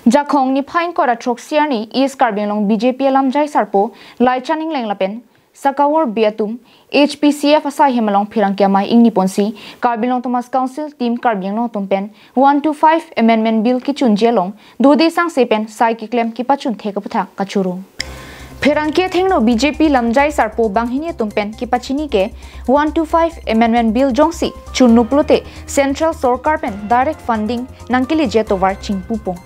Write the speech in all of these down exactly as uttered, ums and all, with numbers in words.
Jakhong niphai ingkoi ra throksi arni East Karbi Anglong B J P alamjai sarpo Laichan Engleng lapen Sakawor Bey atum H P C F asai hem along pherangke amei ingni ponsi Karbi Anglong Autonomous Council Team Karbi Anglong atum pen one two five Amendment Bill kechunji along dode sangse pen sai keklem kepachun thek aputhak kachoro. Pherangke athengno B J P lamjai sarpo banghini atum pen kepachini ke one two five Amendment Bill jongsi chunlo pulote Central Sorkar pen direct funding nangkeleji atovar chingpupo.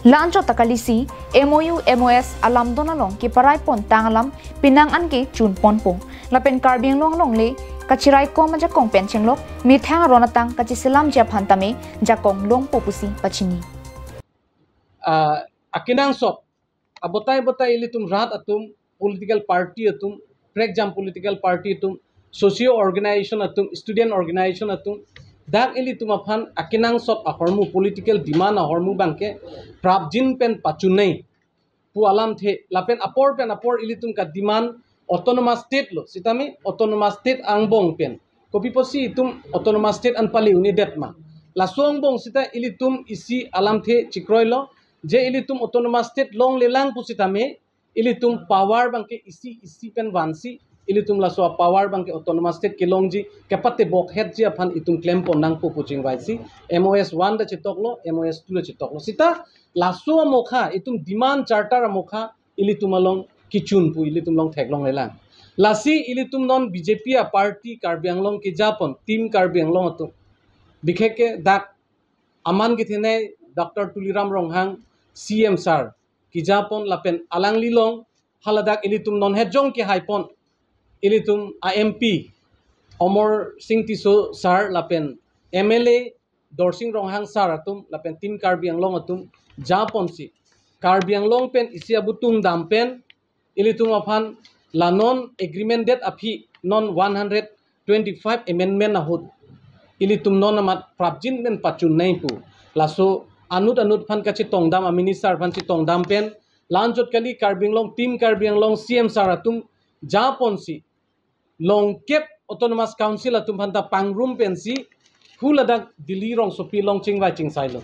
La-anchot ta kalisi M O U M O S alamdon along keparai pontang alam penang an ke chunponpo. Lapen Karbi Anglong alongle kachirai kom ajakong pen chenglok methang aron atang kachiselamji aphan tame jakong longpo pusi pachini. Ah, akenangsot abotai botai ilitum rat atum, political party atum, prekjam political party atum, socio organization atum, student organization atum, dak ilitum aphan akenangsot ahormu, political demand ahormu abangke prapjin pen pachun nangji pu alamthe, lapen apor pen apor ilitum ka demand autonomous state lo, sitame autonomous state angbong pen kopi pusi itum autonomous state an pali un-edet ma. Laso angbong sita ilitum isi alamthe chekroilo, je ilitum autonomous state longlelang pusitame ilitum power abangke isi isi pen vansi, ilitum laso power abangke autonomous state kelongji kepatebok hetji aphan itum klem pon nangpo pu chingvaisi, M O S one ta chetoklo, M O S two ta chetoklo. Sita laso amokha, itum demand charter amokha ilitum along kechun pu ilitum along theklonglelang. Lasi ilitum non B J P aparty Karbi Anglong kejapon, Team Karbi Anglong atum, bikhekke dak aman kethenei Doctor Tuliram Ronghang C M sir kejapon lapen alangli along haladak ilitum non hetjong kehaipon, ilitum a M P Amar Sing Tisso sir lapen M L A Dorsing Ronghang sir atum lapen Team Karbi Anglong atum japonsi Karbi Anglong pen isi abutung dam pen ilitum aphan la non agreement det aphi non one hundred twenty-five amendment ahut ilitum non amat prapjin pen pachun nangji pu. Laso anut anut aphan kachetongdam, a minister aphan chetongdam pen la-anchot kali Karbi Anglong, Team Karbi Anglong C M sir atum japonsi longkep Autonomous Council atum aphanta pangrum pensi haladak Delhi rongsopi along chingvai chingsailo.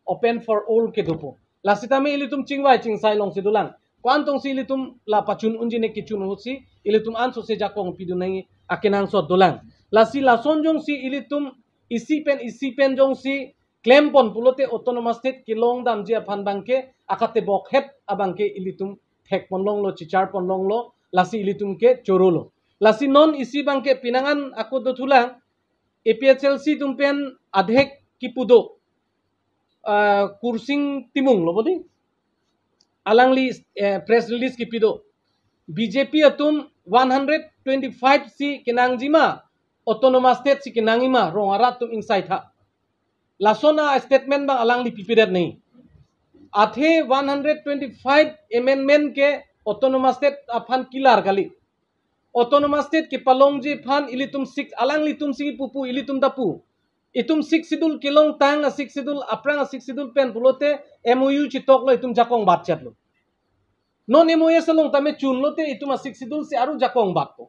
Open for all kedopo. Lasitame ilitum chingvai chingsai longsi dolang. Ko-an tongsi ilitum la pachun unji ne kechun ahutsi ilitum ansose jakong pidun nangji akenangsot dolang. Lasi lason jongsi ilitum isi pen isi pen jongsi klem pon pulote autonomous state kelong damji aphan abangke akatebok het abangke ilitum thek pon longlo, chichar pon longlo, lasi ilitum ke chorolo. Lasi non isi abangke penang an ako dothulang, A P H L C atum pen adhek kipu do, ah, Kursing Timung lo bodi. Alangli, eh, press release kipi do. B J P atum one hundred twenty-five si kenangji ma, autonomous state si kenangji ma, rong arat atum ingsaitha. Lason a statement abang alangli pipedet nangji. Athe one hundred twenty-five amendment ke autonomous state aphan kilar kali. Autonomous state kepalongji aphan ilitum six, alanglitum si pupu, ilitum ta pu. Itum six schedule kelongtang, a six schedule, aphrang a six schedule pen pulote M O U chetoklo, itum jakong batchetlo. Non M O S along tame chunlote itum a six schedule si aru jakong batpo.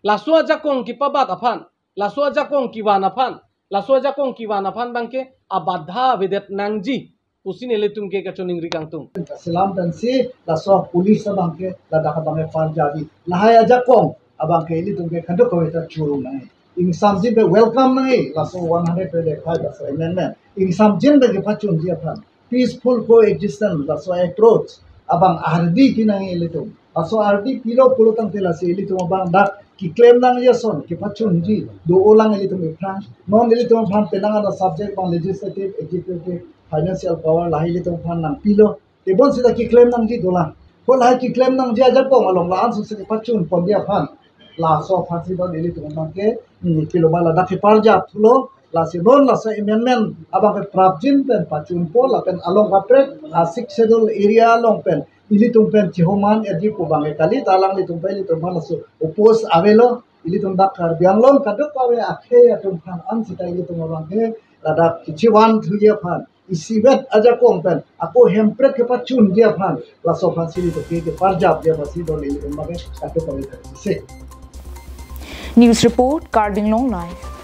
Laso ajakong kepabat aphan, laso ajakong kevan aphan, laso ajakong kevan aphan abangke abadha avedet nangji pusi nelitum ke kachiningri kangtung. Selam pensi laso police abangke ladak abangke parjabi. Lahai ajakong abangke ilitum ke kadokave ta choro nangji. Ingsamjin pen welcome nangji laso one hundred twenty-five laso amendment. Ingsamjin pen kepachunji aphan, peaceful coexistence laso approach abang ardi pi nangji ilitum. Laso ardi pilo pulo tangte lasi ilitum abang dak keklem nangji ason kepachunji do-olang ilitum aphrang. Non ilitum aphan penang an a subject abang legislative, executive, financial power lahai ilitum aphan nangpilo. Tebon sita keklem nangji dolang. Ko lahai keklem nangji ajakong along la ansose kepachun ponji aphan, laso aphansi non ilitum abangke, hmm, pilo ba ladak keparjap thulo, lasi non laso amendment abangke prapjin pen pachunpo lapen along kaprek a six schedule area along pen ilitum pen chihoman edji pu abangke kali, ta alanglitum pen ilitum aphan laso oppose avelo. Ilitum dak Karbi Anglong kadokave akhei atum aphan ansita ilitum abangke ladak kechivan thuji aphan, isivet ajakong pen ako hemprek kepachunji aphan, laso aphansi ilitum ke keparjapji aphansi non ilitum abangke kadokave ta isi. News report, Karbi Anglong Live.